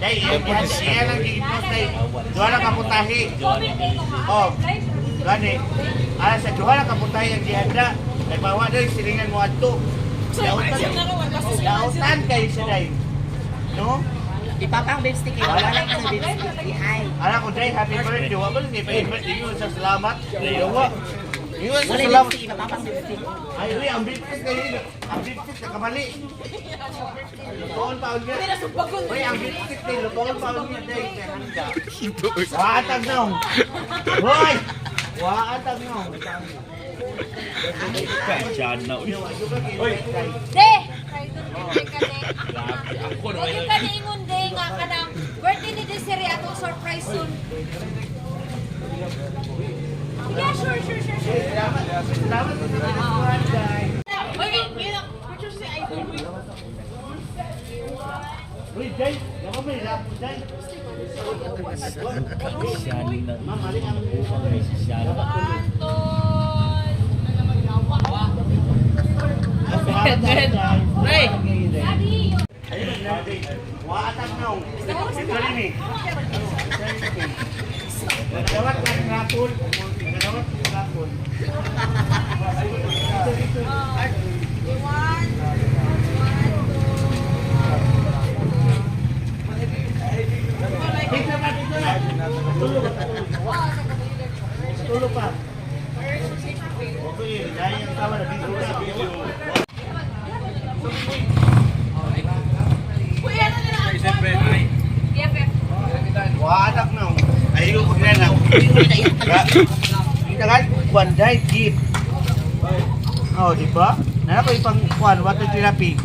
Day, iyan lang gi-post day. Duha lang ka putahe. Oh. Gani. Ah, sa duha lang ka putahe ang gihanda. Kay bawa day silingan mo adto. Dautan. Dautan kay siya day. No? Ipapang lipstick eh. Wala lang ang lipstick. Ay. Ala ko day, happy birthday. Wa ba ni birthday yun sa salamat. Wa. Yun sa Wala salamat. lipstick. Ipapang lipstick. Ay, uy, ang bipis kayo. Ang bipis nakamali. Lutoon pa ulit. Uy, ang bipis kayo. Lutoon pa ulit. Day, kay handa. Waatag na. Hoy! Waatag na. Kajana. Uy. Hoy! De! Ka de. Huwag yung kaniingon de nga kanang birthday ni Desiree atong surprise soon. Yeah, sure. Salamat. Salamat sa pinasuhan, guys. Uy, wait, wait, picture si Idol. Uy, Jay! Naku, may lapo, Jay. Kajana. Ma'am, mali ang Kajana. One, two. Salamat, guys. Hey! Daddy, Ayun, daddy. Waatag na. Ito rin eh. Nagawat ka ng rapol. Nagawat ka ng rapol. Ito, ito. Ay, one, one, Dito na, dito na. Tulog ka, tulog. Tulog pa. Okay, dahil ang tawa na dito na. BFF. Waatag na. Ay, ko na na. Tagal, kwan, dahil gift. Oh, di ba? Nana ko ipang kwan, water therapy.